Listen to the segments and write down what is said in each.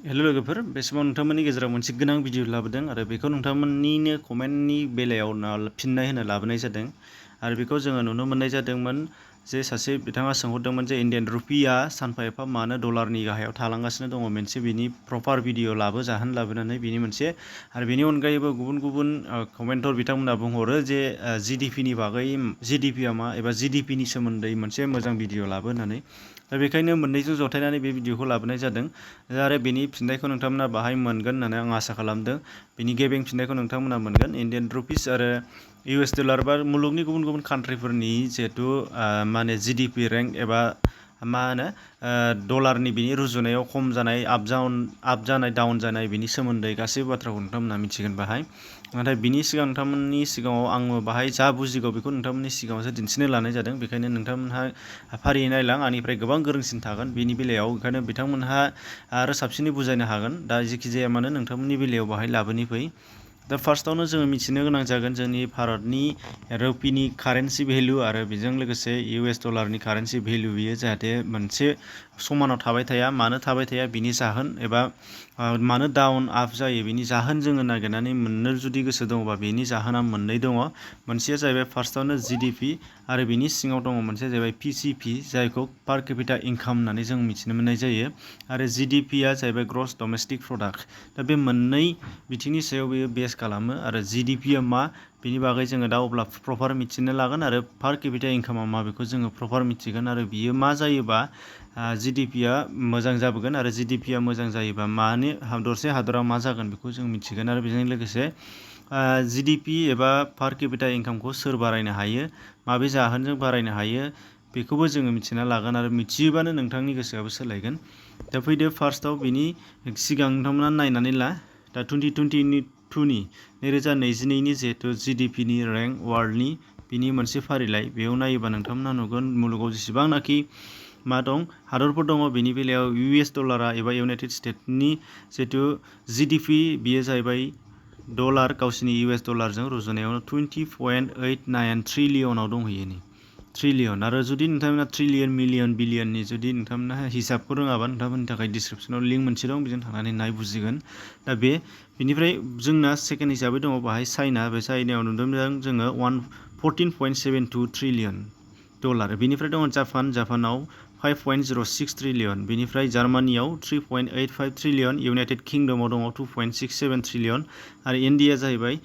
Hello लोगोफोर, बे समाव नोंथांमोननि गेजेराव मोनसे गोनां भिडिअ लाबोदों आरो बेखौ नोंथांमोननिनो कमेन्टनि बेलायाव फिननाय होनो लाबोनाय जादों आरो बेखौ जोङो नुनो मोननाय जादोंमोन जे सासे बिथाङा सोंहरदोंमोन जे इन्डियान रुपिया सानफा एफा मानो डलारनि गाहायाव थालांगासिनो दङ मोनसे बिनि प्रपार भिडिअ लाबोनानै बिनि मोनसे आरो बेनि अनगायैबो गुबुन गुबुन कमेन्टर बिथांमोना बुंहरो जे जिडिपिनि बागै जिडिपिआ मा एबा जिडिपिनि सोमोन्दै मोनसे मोजां भिडिअ लाबोनानै दा बेखायनो मोननैजों जथायनानै बे भिडिअखौ लाबोनाय जादों आरो बेनि फिननायखौ नोंथांमोना बाहाय मोनगोन होननानै आं आसा खालामदों। बेनि गेबें फिननायखौ नोंथांमोना मोनगोन। इन्डियान रुपिस आरो US डलार बा मुलुगनि गुबुन गुबुन कान्ट्रिफोरनि जिहेथु माने जिडिपि रेंक एबा मा होनो डलारनि बिनि रुजुनायाव खम जानाय आप जानाय डाउन जानाय बिनि सोमोन्दै गासैबो बाथ्राखौ नोंथांमोना मिथिगोन बाहाय। नाथाय बिनि सिगां नोंथांमोननि सिगाङाव आङो बाहाय जा बुजिगौ बेखौ नोंथांमोननि सिगाङावसो दिन्थिनो लानाय जादों। बेखायनो नोंथांमोनहा फारियै नायलां आंनिफ्राय गोबां गोरोंसिन थागोन बेनि बेलायाव, ओंखायनो बिथांमोनहा आरो साबसिनै बुजायनो हागोन। दा जेखि जाया मानो नोंथांमोननि बेलायाव बाहाय लाबोनि फै। दा फार्स्टआवनो जोङो मिथिनो गोनां जागोन जोंनि भारतनि रुपिनि कारेन्सि भेलु आरो बेजों लोगोसे US डलारनि कारेन्सि भेलु बियो जाहाथे मोनसे समानाव थाबाय थाया। मानो थाबाय थाया बिनि जाहोन एबा मानो डाउन आप जायो बिनि जाहोन जोङो नागिरनानै मोननो जुदि गोसो दङबा बेनि जाहोना मोननै दङ। मोनसेया जाहैबाय फार्स्टआवनो GDP आरो बिनि सिङाव दङ मोनसेया जाहैबाय PCP जायखौ पार केपिटा इनकाम होननानै जों मिथिनो मोननाय जायो आरो GDPआ जाहैबाय ग्रस डमेस्टिक प्रडाक्ट। दा बे मोननै बिथिंनि सायाव बेयो बेस खालामो आरो GDPआ मा बेनि बागै जोङो दा अब्ला प्रपार मिथिनो लागोन आरो पार केपिटा इनकामा मा बेखौ जोङो प्रपार मिथिगोन आरो बियो मा जायोबा GDPआ मोजां जाबोगोन आरो GDPआ मोजां जायोबा माने दरसे हादराव मा जागोन बेखौ जों मिथिगोन आरो बेजों लोगोसे GDP एबा पार केपिटा इनकामखौ सोर बारायनो हायो, माबे जाहोनजों बारायनो हायो बेखौबो जोङो मिथिना लागोन आरो मिथियोबानो नोंथांनि गोसोआबो सोलायगोन। दा फैदो फार्स्टआव बिनि सिगां नोंथांमोना नायनानै ला दा 2022नि 2022नि जिहेथु GDPनि रेंक वार्ल्डनि बिनि मोनसे फारिलाइ बेयाव नायोबा नोंथांमोना नुगोन मुलुगाव जेसेबांनाखि मा दं हादरफोर दङ बेनि बेलायाव US डलारा एबा इउनाइटेड स्टेट्सनि जिहेथु GDP बियो जाहैबाय डलार गावसिनि US डलारजों रुजुनायाव 20.89 ट्रिलियनाव दंहैयो ट्रिलियन। आरो जुदि नोंथांमोना ट्रिलियन मिलियन बिलियननि जुदि नोंथांमोना हिसाबखौ रोङाबा नोंथांमोननि थाखाय डिसक्रिपसनाव लिंक मोनसे दं बेजों थांनानै नाय बुजिगोन। दा बेनिफ्राय जोंना सेकेन्ड हिसाबै दङ बाहाय चाइना। बे चाइनायाव नुदों जोङो 14.72 ट्रिलियन डलार। बेनिफ्राय दङ जापानाव 5.06 ट्रिलियन। बेनिफ्राय जार्मानियाव 3.85 ट्रिलियन। इउनाइटेड किंडमाव दङ 2.67 ट्रिलियन आरो इन्डिया जाहैबाय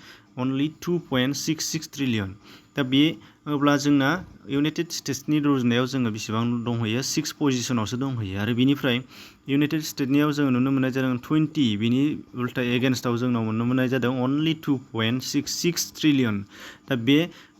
अनलि 2.66 ट्रिलियन। दा बे अब्ला जोंना इउनाइटेड स्टेट्सनि रुजुनायाव जोङो बेसेबां दंहैयो 6 पजिसनावसो दंहैयो आरो बेनिफ्राय इउनाइटेड स्टेट्सनियाव जोङो नुनो मोननाय जादों 20 बिनि उल्था एगेन्स्टआव जोंनाव नुनो मोननाय जादों अनलि 2.66 ट्रिलियन। दा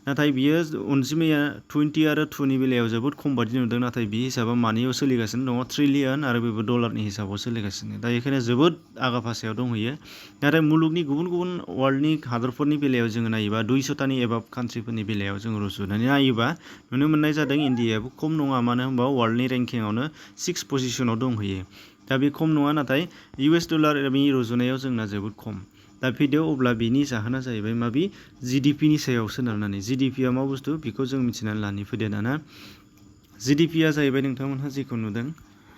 नाथाय बियो अनजिमाया 20 आरो 2नि बेलायाव जोबोद खम बायदि नुदों, नाथाय बे हिसाबा मानियाव सोलिगासिनो दङ ट्रिलियन आरो बेबो डलारनि हिसाबाव सोलिगासिनो। दा बेखायनो जोबोद आगा फासायाव दंहैयो। नाथाय मुलुगनि गुबुन गुबुन वर्ल्डनि हादरफोरनि बेलायाव जोङो नायोबा 200थानि एबा कान्ट्रिफोरनि बेलायाव जोङो रुजुनानै नायोबा नुनो मोननाय जादों इन्डियायाबो खम नङा। मानो होनबा वर्ल्डनि रेंकिंआवनो 6 पजिसनाव दंहैयो। दा बे खम नङा, नाथाय US डलारनि रुजुनायाव जोंना जोबोद खम। दा फैदो अब्ला बेनि जाहोना जाहैबाय माबि GDPनि सायाव सोनारनानै। GDPआ मा बुस्थु बेखौ जों मिथिनानै लानि फैदो दाना। GDPआ जाहैबाय नोंथांमोनहा जेखौ नुदों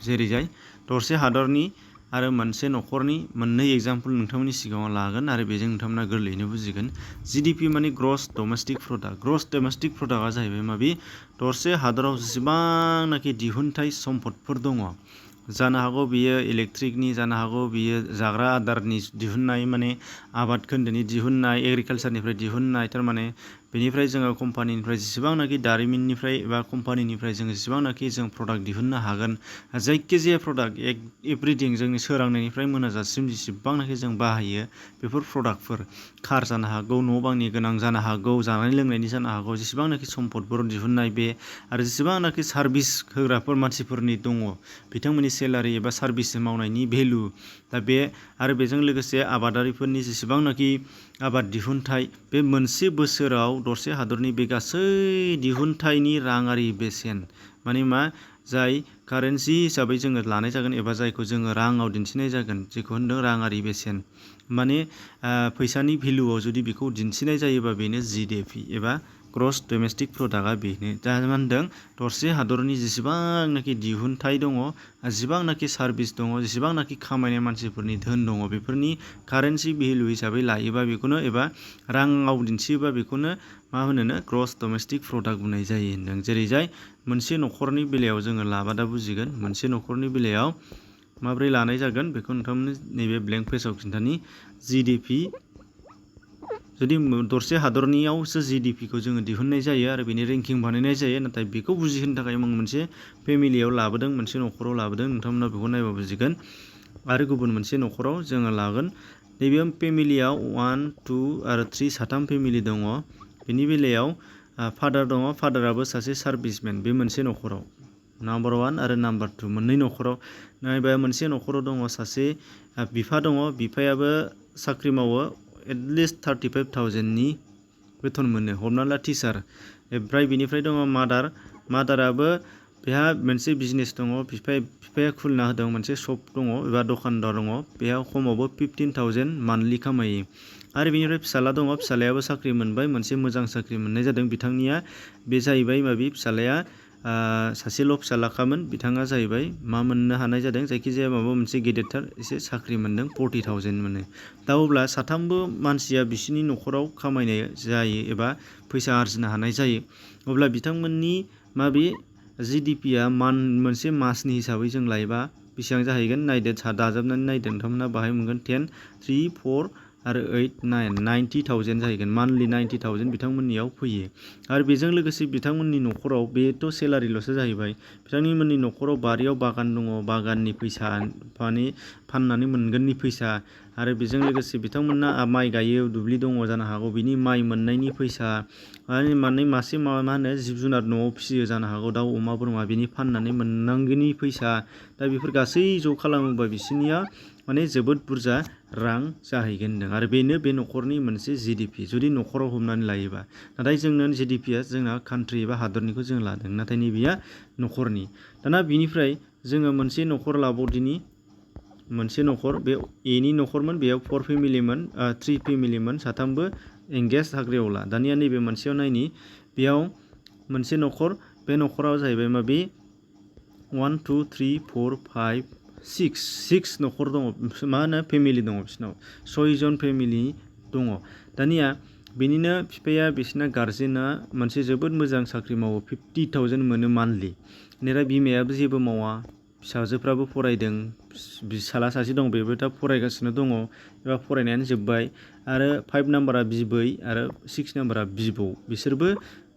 जेरैजाय दरसे हादरनि आरो मोनसे न'खरनि मोननै एग्जाम्पल नोंथांमोननि सिगाङाव लागोन आरो बेजों नोंथांमोना गोरलैयैनो बुजिगोन। GDP माने gross domestic product. Gross domestic प्रडाक्टआ जाहैबाय माबि दरसे हादराव जेसेबांनाखि दिहुनथाइ सम्पदफोर दङ, जानो हागौ बियो इलेक्ट्रिकनि, जानो हागौ बियो जाग्रा आदारनि दिहुननाय माने आबाद खोन्दोनि दिहुननाय, एग्रिकालसारनिफ्राय दिहुननाय, थारमाने बेनिफ्राय जोङो कम्पानिनिफ्राय जेसेबांनाखि दारिमिननिफ्राय एबा कम्पानिनिफ्राय जों जेसेबांनाखि जों प्रडाक्ट दिहुननो हागोन, जायखिजाया प्रडाक्ट एभ्रिथिं जोंनि सोरांनायनिफ्राय मोनाजासिम जेसेबांनाखि जों बाहायो बेफोर प्रडाक्टफोर कार जानो हागौ, न' बांनि गोनां जानो हागौ, जानाय लोंनायनि जानो हागौ, जेसेबांनाखि सम्पदफोर दिहुननाय बे आरो जेसेबांनाखि सार्भिस होग्राफोर मानसिफोरनि दङ बिथांमोननि सेलारि एबा सार्भिस मावनायनि भेलु। दा आरो बेजों लोगोसे आबादारिफोरनि जेसेबांनाखि आबाद दिहुनथाइ, बे मोनसे बोसोराव दरसे हादरनि बे गासै दिहुनथाइनि राङारि बेसेन माने मा जाय कारेन्सि हिसाबै जोङो लानाय जागोन एबा जायखौ जोङो राङाव दिन्थिनाय जागोन, जेखौ होनदों राङारि बेसेन माने फैसानि भेलुआव जुदि बेखौ दिन्थिनाय जायोबा बेनो GDP एबा ग्रस डमेस्टिक प्रडाक्टआ बेनो दा मा होनदों दरसे हादरनि जेसेबांनाखि दिहुनथाइ दङ, जेसेबांनाखि सार्भिस दङ, जेसेबांनाखि खामायनाय मानसिफोरनि धोन दङ, बेफोरनि कारेन्सि भेलु हिसाबै लायोबा बेखौनो एबा राङाव दिन्थियोबा बेखौनो मा होनोनो ग्रस डमेस्टिक प्रडाक्ट बुंनाय जायो होनदों। जेरैजाय मोनसे न'खरनि बेलायाव जोङो लाबा दा बुजिगोन। मोनसे न'खरनि बेलायाव माब्रै लानाय जागोन बेखौ नोंथांमोननि नैबे ब्लेंक पेजाव खिन्थानि GDP जुदि दरसे हादरनियावसो GDP खौ जोङो दिहुननाय जायो आरो बेनि रेंकिं बानायनाय जायो। नाथाय बेखौ बुजिहोनो थाखाय आं मोनसे फेमिलियाव लाबोदों, मोनसे न'खराव लाबोदों। नोंथांमोना बेखौ नायबा बुजिगोन। आरो गुबुन मोनसे न'खराव जोङो लागोन। नैबे फेमिलियाव 1, 2 आरो 3 साथाम फेमिलि दङ। बेनि बेलायाव फादार दङ। फादाराबो सासे सार्भिसमेन बे मोनसे न'खराव। नाम्बार 1 आरो नाम्बार 2 मोननै न'खराव। नायबा मोनसे न'खराव दङ सासे बिफा दङ। बिफायाबो साख्रि मावो एटलिस्ट 35,000नि बेथन मोनो। हमना ला टिचार। ओमफ्राय बिनिफ्राय दङ मादार। मादाराबो बेहा मोनसे बिजनेस दङ। बिफाया खुलिना होदों मोनसे शप दङ एबा दखानदार दङ। बेहा खमावबो 15,000 मान्थलि खामायो। आरो बेनिफ्राय फिसाला दङ। फिसालायाबो साख्रि मोनबाय, मोनसे मोजां साख्रि मोननाय जादों बिथांनिया। बे जाहैबाय माबि फिसालाया सासेल' फिसालाखामोन। बिथाङा जाहैबाय मा मोननो हानाय जादों जायखिजाया माबा मोनसे गेदेरथार एसे साख्रि मोनदों 40,000 मोनो। दा अब्ला साथामबो मानसिया बिसिनि न'खराव खामायनाय जायो एबा फैसा आरजिनो हानाय जायो। अब्ला बिथांमोननि माबे GDPआ मोनसे मासनि हिसाबै जों लायोबा बेसेबां जाहैगोन नायदो, दाजाबनानै नायदो नोंथांमोना बाहाय मोनगोन 10, 3, 4 आरो 8, 9, 90,000 जाहैगोन। मान्थलि 90,000 बिथांमोननियाव फैयो। आरो बेजों लोगोसे बिथांमोननि न'खराव बेथ' सेलारिल'सो जाहैबाय। बिथांमोननि न'खराव बारियाव बागान दङ, बागाननि फैसा माने फाननानै मोनगोननि फैसा। आरो बेजों लोगोसे बिथांमोना माइ गायो, दुब्लि दङ जानो हागौ, बिनि माइ मोननायनि फैसा। माने मासे मा होनो जिब जुनार न'आव फिसियो जानो हागौ, दाउ, अमा, बोरमा, बिनि फाननानै मोननांगौनि फैसा। दा बेफोर गासै ज' खालामोबा बिसोरनिया माने जोबोद बुरजा रां जाहैगोन होनदों। आरो बेनो बे न'खरनि मोनसे GDP जुदि न'खराव हमनानै लायोबा। नाथाय जोंनो GDPआ जोंना कान्ट्रि एबा हादरनिखौ जों लादों। नाथाय नैबेया न'खरनि। दाना बिनिफ्राय जोङो मोनसे न'खर लाबावदिनि। मोनसे न'खर बे एनि न'खरमोन, बेयाव 4 फेमिलिमोन, 3 फेमिलिमोन, साथामबो एंगेज साख्रिआवला। दानिया नैबे मोनसेयाव नायनि, बेयाव मोनसे न'खर, बे न'खराव जाहैबाय माबे 1, 2, 3, 4, 5, 6 न'खर दङ। मा होनो फेमिलि दङ बिसिनाव 6 जन फेमिलि दङ। दानिया बेनिनो बिफाया बिसिना गारजेना मोनसे जोबोद मोजां साख्रि मावो, 50,000 मोनो मान्थलि। बेनिफ्राय बिमायाबो जेबो मावा, फिसाजोफ्राबो फरायदों। फिसाला सासे दं, बेबो दा फरायगासिनो दङ एबा फरायनायानो जोब्बाय। आरो 5 नाम्बारा बिबै आरो 6 नाम्बारा बिबौ। बिसोरबो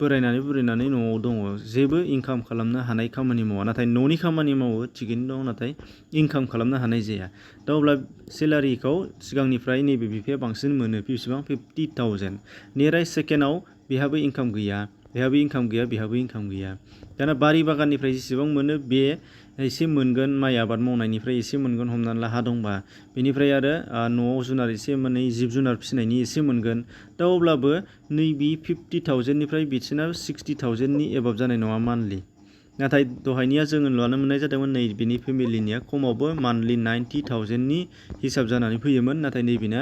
बोरायनानै बुरैनानै न'आव दङ। जेबो इनकाम खालामनो हानाय खामानि मावा। नाथाय न'नि खामानि मावो थिगैनो दं, नाथाय इनकाम खालामनो हानाय जाया। दा अब्ला सेलारिखौ सिगांनिफ्राय नैबे बिफाया बांसिन मोनो। बेसेबां 50,000। निफ्राय सेकेन्डआव बेहाबो इनकाम गैया, बेहाबो इनकाम गैया, बेहाबो इनकाम गैया। दाना बारि बागाननिफ्राय जेसेबां मोनो बे एसे मोनगोन, माइ आबाद मावनायनिफ्राय एसे मोनगोन हमनानै ला हा दंबा। बेनिफ्राय आरो न'आव जुनार एसे मोनै जिब जुनार फिसिनायनि एसे मोनगोन। दा अब्लाबो नैबे 50,000निफ्राय बिसोरना 60,000नि एबाब जानाय नङा मान्थलि। नाथाय दहायनिया जोङो नुनो मोननाय जादोंमोन नैबेनि फेमिलिनिया खमावबो मान्थलि 90,000नि हिसाब जानानै फैयोमोन। नाथाय नैबेना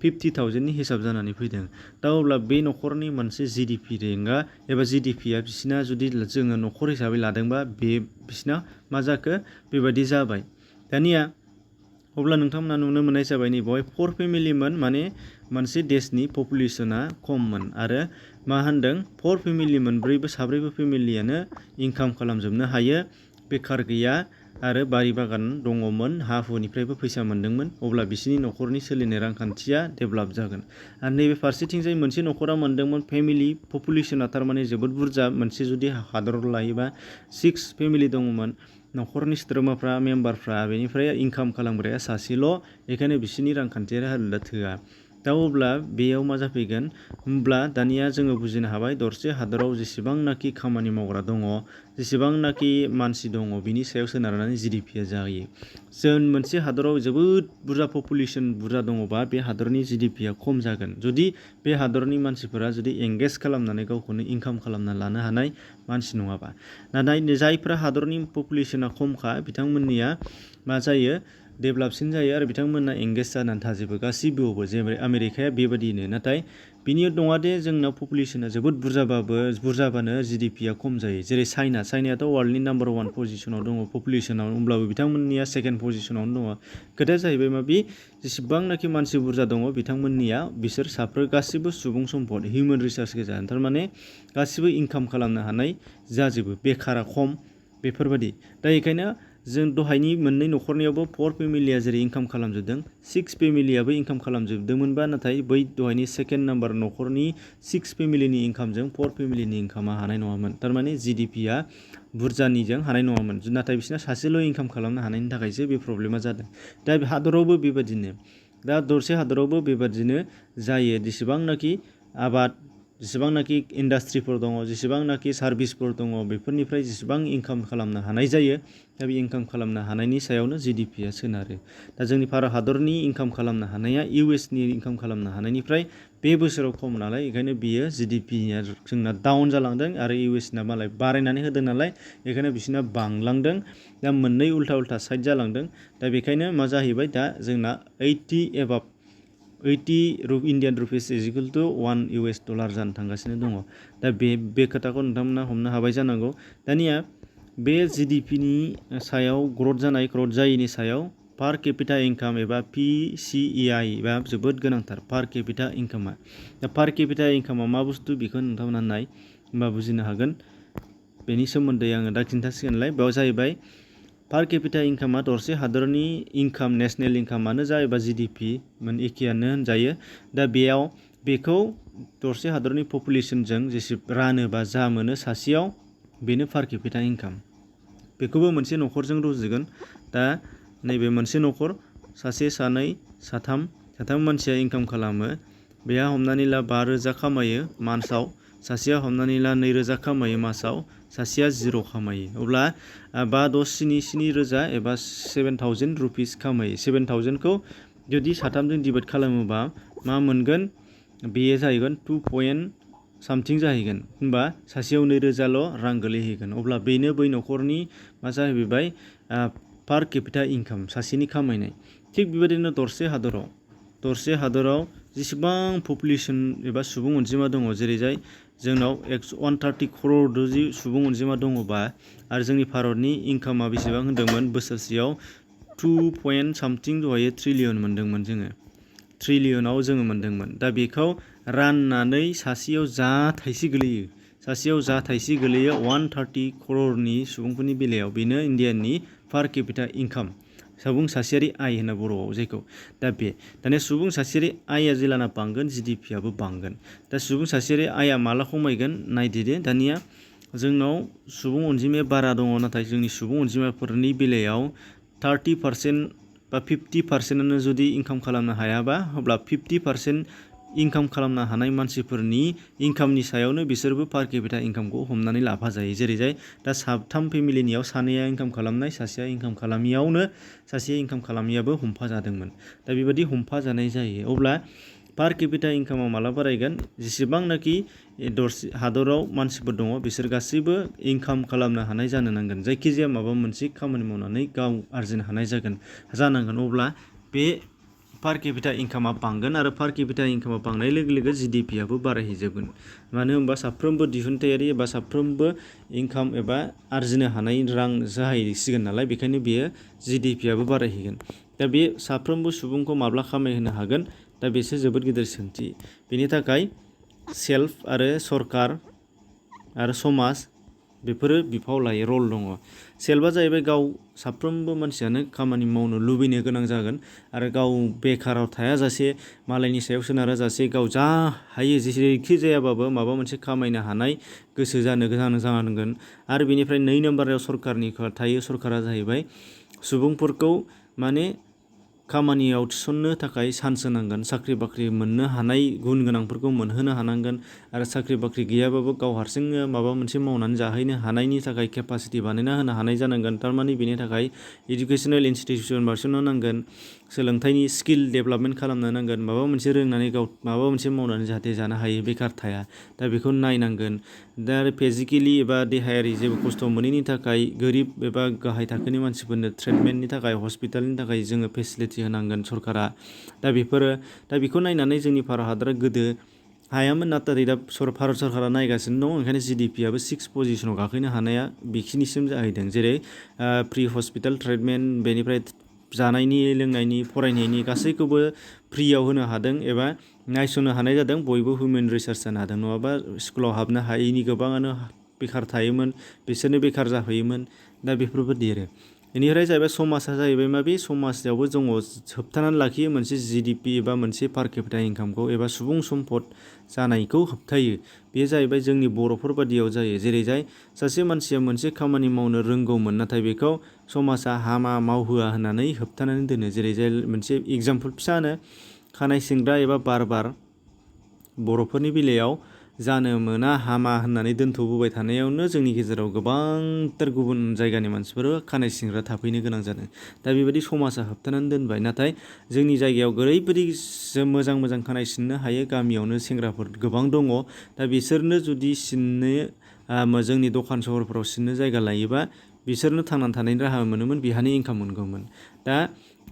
50,000नि हिसाब जानानै फैदों। दा अब्ला बे न'खरनि मोनसे GDP रेंकआ एबा GDPआ बिसिना जुदि जोङो न'खर हिसाबै लादोंबा बे बिसिना मा जाखो बेबायदि जाबाय। दानिया अब्ला नोंथांमोना नुनो मोननाय जाबाय नै बेवहाय 4 फेमिलिमोन, माने मोनसे देशनि पपुलेसना खममोन। आरो मा होनदों 4 फेमिलि मोनब्रैबो साब्रैबो फेमिलियानो इनकाम खालामजोबनो हायो, बेखार गैया आरो बारि बागान दङमोन, हा हुनिफ्रायबो फैसा मोनदोंमोन। अब्ला बिसिनि न'खरनि सोलिनाय रांखान्थिया डेभेलप जागोन। आरो नैबे फारसेथिंजाय मोनसे न'खरा मोनदोंमोन फेमिलि पपुलेसना थारमाने जोबोद बुरजा, मोनसे जुदि हादराव लायोबा 6 फेमिलि दङमोन। न'खरनि सोद्रोमाफ्रा मेम्बारफ्रा बेनिफ्राय इनकाम खालामग्राया सासेल', बेखायनो बिसोरनि रांखान्थियारि हालोदा थोआ। दा अब्ला बेयाव मा जाफैगोन होमब्ला दानिया जोङो बुजिनो हाबाय दरसे हादराव जेसेबांनाखि खामानि मावग्रा दङ, जेसेबांनाखि मानसि दङ, बिनि सायाव सोनारनानै GDPआ जायो। जों मोनसे हादराव जोबोद बुरजा पपुलेसन बुरजा दङबा बे हादरनि GDPआ खम जागोन। जुदि बे हादरनि मानसिफोरा जुदि एंगेज खालामनानै गावखौनो इनकाम खालामना लानो हानाय मानसि नङाबा। नाथाय जायफ्रा हादरनि पपुलेसना खमखा बिथांमोननिया मा जायो डेभेलपसिन जायो आरो बिथांमोना एंगेज जानानै थाजोबो गासिबोआवबो। जेरै आमेरिकाया बेबायदिनो, नाथाय बिनि नङा दे जोंनाव पपुलेसना जोबोद बुरजाबानो GDPया खम जायो। जेरै चाइनायाथ' वर्ल्डनि नाम्बार 1 पजिसनाव दङ पपुलेसनाव, होमब्लाबो बिथांमोननिया सेकेन्ड पजिसनावनो दङ। खोथाया जाहैबाय माबि जेसेबांनाखि मानसि बुरजा दङ बिथांमोननिया बिसोर गासिबो सुबुं सम्पद हिउमेन रिसार्च गोजा, थारमाने गासिबो इनकाम खालामनो हानाय जाजोबो, बेखारा खम बेफोरबायदि। दा बेखायनो जों दहायनि मोननै न'खरनियावबो 4 फेमिलिया जेरै इनकाम खालामजोबदों 6 फेमिलियाबो इनकाम खालामजोबदोंमोनबा, नाथाय बै दहायनि सेकेन्ड नाम्बार न'खरनि 6 फेमिलिनि इनकामजों 4 फेमिलिनि इनकामा हानाय नङामोन। थारमाने GDPया बुरजानिजों हानाय नङामोन, नाथाय बिसोरना सासेल' इनकाम खालामनो हानायनि थाखायसो बे प्रब्लेमा जादों। दा हादरावबो बेबादिनो, दा दरसे हादरावबो बेबादिनो जायो। जेसेबांनाखि आबाद, जेसेबांनाखि इन्डास्ट्रिफोर दङ, जेसेबांनाखि सार्भिसफोर दङ, बेफोरनिफ्राय जेसेबां इनकाम खालामनो हानाय जायो, दा बे इनकाम खालामनो हानायनि सायावनो GDPया सोनारो। दा जोंनि भारत हादरनि इनकाम खालामनो हानाया US नि इनकाम खालामनो हानायनिफ्राय बे बोसोराव खम नालाय, बेखायनो बियो GDPया जोंना डाउन जालांदों आरो US ना मालाय बारायनानै होदों नालाय, बेखायनो बिसोरना बांलांदों। दा मोननै उल्था साइड जालांदों। दा बेखायनो मा जाहैबाय, दा जोंना 80 इन्डियान रुपिस = 1 US डलार जानो थांगासिनो दङ। दा बे खोथाखौ नोंथांमोना हमनो हाबाय जानांगौ। दानिया बे GDPनि सायाव ग्रथ जायैनि सायाव पार केपिटा इनकाम एबा PCI बा जोबोद गोनांथार पार केपिटा इनकामा। दा पार केपिटा इनकामा मा बुस्थु बेखौ नोंथांमोना नाय होमबा बुजिनो हागोन। बेनि सोमोन्दै आङो दा खिन्थासिगोनलाय। बेयाव जाहैबाय पार केपिटा इनकामा दरसे हादरनि इनकाम, नेसनेल इनकामानो जा एबा GDP एखेयानो होनजायो। दा बेखौ दरसे हादरनि पपुलेसनजों जेसे रानोबा जा मोनो सासेयाव, बेनो पार केपिटा इनकाम। बेखौबो मोनसे न'खरजों रुजुगोन। दा नैबे मोनसे न'खर, सासे, सानै, साथाम मानसिया इनकाम खालामो। बेहा हमनानै ला 5,000 खामायो मान्थआव, सासेया हमनानै ला 2,000 खामायो मासाव, सासेया 0 खामायो। अब्ला 5, 6, 7, 7,000 एबा 7,000 रुपिस खामायो। 7,000खौ जुदि साथामजों डिभाइड खालामोबा मा मोनगोन, बेयो जाहैगोन 2 जाहैगोन। होमबा सासेयाव 2,000ल' रां गोलैहैगोन। अब्ला बेनो बै न'खरनि मा जाहैबाय पार केपिटा इनकाम, सासेनि खामायनाय। थिग बेबायदिनो दरसे हादराव जेसेबां पपुलेसन एबा सुबुं अनजिमा दङ, जेरैजाय जोंनाव 130 crore जुदि सुबुं अनजिमा दङबा, आरो जोंनि भारतनि इनकामा बेसेबां होनदोंमोन बोसोरसेयाव 2 दहायो ट्रिलियन मोनदोंमोन जोङो। ट्रिलियनाव जोङो मोनदोंमोन। दा बेखौ राननानै सासेयाव जा थाइसे गोलैयो 130 crore सुबुंफोरनि बेलायाव, बेनो इन्डियानि पार केपिटा इनकाम, सुबुं सासेयारि आय होनो बर'आव जायखौ। दा दानिया सुबुं सासेयारि आयआ जेलाना बांगोन, GDPयाबो बांगोन। दा सुबुं सासेयारि आयआ माला खमायगोन नायदो दे। दानिया जोंनाव सुबुं अनजिमाया बारा दङ, नाथाय जोंनि सुबुं अनजिमाफोरनि बेलायाव 30% बा 50%आनो जुदि इनकाम खालामनो हायाबा, अब्ला 50% इनकाम खालामनो हानाय मानसिफोरनि इनकामनि सायावनो बिसोरबो पार केपिटा इनकामखौ हमनानै लाफाजायो। जेरैजाय दा 3 फेमिलिनियाव सानैया इनकाम खालामनाय, सासेया इनकाम खालामियावनो सासेया इनकाम खालामियाबो हमफा जादोंमोन। दा बेबायदि हमफा जानाय जायो। अब्ला पार केपिटा इनकामा माला बारायगोन, जेसेबांनाखि दरसे हादराव मानसिफोर दङ बिसोर गासैबो इनकाम खालामनो हानाय जानो नांगोन। जायखिजाया माबा मोनसे खामानि मावनानै गाव आरजिनो हानाय जानांगोन। अब्ला बे पार केपिटा इनकामा बांगोन, आरो पार केपिटा इनकामा बांनाय लोगो लोगो GDPयाबो बारायहैजोबगोन। मानो होनबा साफ्रोमबो दिहुनथायारि एबा साफ्रोमबो इनकाम एबा आरजिनो हानाय रां जाहैसिगोन नालाय, बेखायनो बेयो GDPयाबो बारायहैगोन। दा बे साफ्रोमबो सुबुंखौ माब्ला खामायहोनो हागोन, दा बेसो जोबोद गिदिर सोंथि। बेनि थाखाय सेल्फ आरो सरकार आरो समाज बेफोरो बिफाव लायो, रल दङ। सेल्फआ जाहैबाय गाव साफ्रोमबो मानसियानो खामानि मावनो लुबैनो गोनां जागोन, आरो गाव बेखाराव थायाजासे, मालायनि सायाव सोनाराजासे, गाव जा हायो जेरैखि जायाबाबो माबा मोनसे खामायनो हानाय गोसो जानांगोन। आरो बेनिफ्राय 2 नाम्बाराव सरकारनि थायो। सरकारा जाहैबाय सुबुंफोरखौ माने खामानियाव थिसननो थाखाय चान्स होनांगोन, साख्रि बाख्रि मोननो हानाय गुन गोनांफोरखौ मोनहोनो हानांगोन आरो साख्रि बाख्रि गैयाबाबो गाव हारसिंनो माबा मोनसे मावनानै जाहैनो हानायनि थाखाय केपासिटि बानायना होनो हानाय जानांगोन। थारमाने बेनि थाखाय इडुकेसनेल इनस्टिटिउसन गायसननो नांगोन, सोलोंथाइनि स्किल डेभेलपमेन्ट खालामनो नांगोन, माबा मोनसे रोंनानै गाव माबा मोनसे मावनानै जाहाथे जानो हायो, बेखार थाया। दा बेखौ नायनांगोन। दा आरो फिजिकेलि एबा देहायारि जेबो खस्थ' मोनैनि थाखाय गोरिब एबा गाहाय थाखोनि मानसिफोरनो ट्रिटमेन्टनि थाखाय हस्पिटालनि थाखाय जोङो फेसिलिटि होनांगोन सरकारा। दा बेखौ नायनानै जोंनि भारत हादरा गोदो हायामोन, नाथाय दा भारत सरकारा नायगासिनो दं। ओंखायनो GDP आबो 6 पजिसनाव गाखोनो हानाया बेखिनिसिम जाहैदों। जेरै फ्रि हस्पिटाल ट्रिटमेन्ट, बेनिफ्राय जानायनि लोंनायनि फरायनायनि गासैखौबो फ्रियाव होनो हादों एबा नायस'नो हानाय जादों। बयबो हिउमेन रिसार्च जानो हादों, नङाबा स्कुलाव हाबनो हायैनि गोबाङानो बेखार थायोमोन, बिसोरनो बेखार जाहैयोमोन। दा बेफोरबायदि आरो बेनिफ्राय जाहैबाय समाजा जाहैबाय मा, बे समाजावबो जों होबथानानै लाखियो मोनसे GDP एबा मोनसे पार केपिटा इनकामखौ एबा सुबुं सम्पद जानायखौ होबथायो। बे जाहैबाय जोंनि बर'फोर बादियाव जायो। जेरैजाय सासे मानसिया मोनसे खामानि मावनो रोंगौमोन, नाथाय बेखौ समाजा हामा मावहोआ होननानै होबथानानै दोनो। जेरैजाय मोनसे एगजामपोल फिसानो खानाय सिनग्रा एबा बारबार बर'फोरनि बेलायाव जानो मोना, हामा होननानै दोनथ'बोबाय थानायावनो जोंनि गेजेराव गोबांथार गुबुन जायगानि मानसिफोर खानाय सिनग्रा थाफैनो गोनां जादों। दा बेबायदि समाजा होबथानानै दोनबाय। नाथाय जोंनि जायगायाव ओरैबायदि मोजां मोजां खानाय सिननो हायो, गामियावनो सेंग्राफोर गोबां दङ। दा बिसोरनो जुदि सिननो जोंनि दखान सहरफोराव सिननो जायगा लायोबा बिसोरनो थांनानै थानायनि राहा मोनोमोन, बिहानि इनकाम मोनगौमोन। दा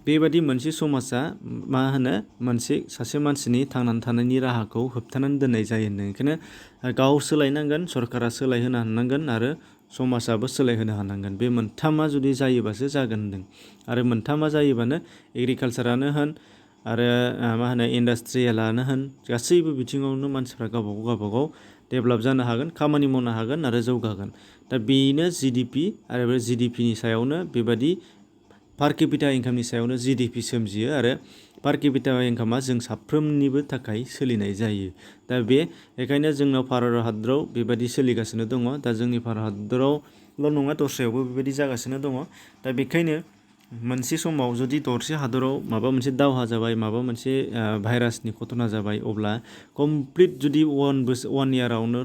बेबादि मोनसे समाजा मोनसे सासे मानसिनि थांनानै थानायनि राहाखौ होबथानानै दोननाय जायो होनदों। ओंखायनो गाव सोलायनांगोन, सरकारा सोलायहोनो हानांगोन आरो समाजाबो सोलायहोनो हानांगोन। बे मोनथामा जुदि जायोबासो जागोन होनदों। आरो मोनथामा जायोबानो एग्रिकालसारानो होन आरो इन्डास्ट्रियेलानो होन, गासैबो बिथिङावनो मानसिफ्रा गावबागाव डेभेलप जानो हागोन, खामानि मावनो हागोन आरो जौगागोन। दा बेनो GDP आरो बे GDPनि सायावनो बेबादि पार केपिटा इनकामनि सायावनो GDP सोमजियो आरो पार केपिटा इनकामा जों साफ्रोमनिबो थाखाय सोलिनाय जायो। दा बेखायनो जोंनाव भारत हादराव बेबायदि सोलिगासिनो दङ। दा जोंनि भारत हादरावल' नङा, दस्रायावबो बेबायदि जागासिनो दङ। दा बेखायनो मोनसे समाव जुदि दरसे हादराव माबा मोनसे दावहा जाबाय, माबा मोनसे भाइरासनि घटना जाबाय, अब्ला कमप्लिट जुदि 1 इयारावनो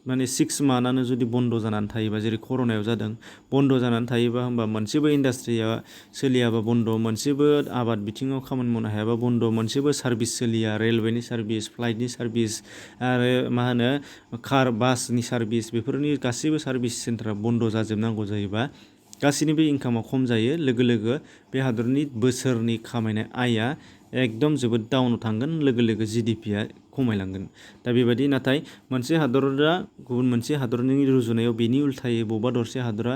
6 मान्थआनो जुदि बन्द' जानानै थायोबा, जेरै कर'नायाव जादों, बन्द' जानानै थायोबा, होमबा मोनसेबो इन्डास्ट्रिया सोलियाबा बन्द', मोनसेबो आबाद बिथिङाव खामानि मावनो हायाबा बन्द', मोनसेबो सार्भिस सोलिया, रेलवेनि सार्भिस, फ्लाइटनि सार्भिस आरो कार बासनि सार्भिस, बेफोरनि गासैबो सार्भिस सेन्टारा बन्द' जाजोबनांगौ जायोबा गासैनिबो इनकामा खम जायो। लोगो लोगो बे हादरनि बोसोरनि खामायनाय आयआ एकदम जोबोद डाउनाव थांगोन, लोगो लोगो GDPआ खमायलांगोन। दा बेबायदि, नाथाय मोनसे हादरा गुबुन मोनसे हादरनि रुजुनायाव बेनि उल्थायै बबेबा दरसे हादरा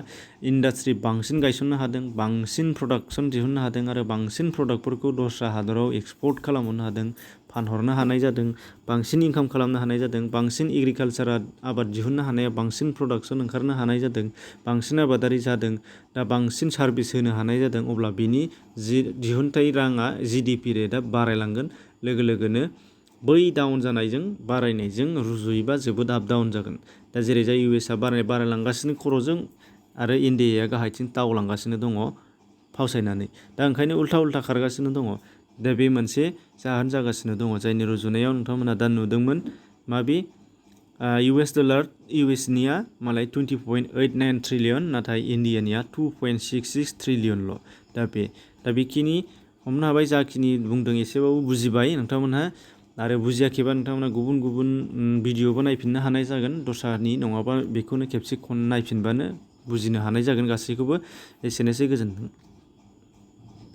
इन्डास्ट्रि बांसिन गायसननो हादों, बांसिन प्रडाक्सन दिहुननो हादों आरो बांसिन प्रडाक्टफोरखौ दस्रा हादराव एक्सपर्ट खालामहरनो हादों, फानहरनो हानाय जादों, बांसिन इनकाम खालामनो हानाय जादों, बांसिन एग्रिकालसारा आबाद दिहुननो हानाया बांसिन प्रडाक्सन ओंखारनो हानाय जादों, बांसिन आबादारि जादों, दा बांसिन सार्भिस होनो हानाय जादों। अब्ला बिनि दिहुनथाइ राङा GDP रेटआ बारायलांगोन। लोगो लोगोनो बै डाउन जानायजों बारायनायजों रुजुयोबा जोबोद आप डाउन जागोन। दा जेरैजाय USA बारायलांगासिनो खर'जों आरो इन्डियाया गाहायथिं दावलांगासिनो दङ फावसायनानै। दा ओंखायनो उल्था खारगासिनो दङ। दा बे मोनसे जाहोन जागासिनो दङ, जायनि रुजुनायाव नोंथांमोना दा नुदोंमोन माबि USनिया मालाय 20.89 ट्रिलियन, नाथाय इन्डियानिया 2.66 ट्रिलियनल'। दा बेखिनि हमनो हाबाय, जाखिनि बुंदों एसेबाबो बुजिबाय नोंथांमोनहा। आरो बुजियाखैबा नोंथांमोना गुबुन भिडिअबो नायफिननो हानाय जागोन दस्रानि, नङाबा बेखौनो खेबसे नायफिनबानो बुजिनो हानाय जागोन गासैखौबो। एसेनोसै, गोजोन्थों।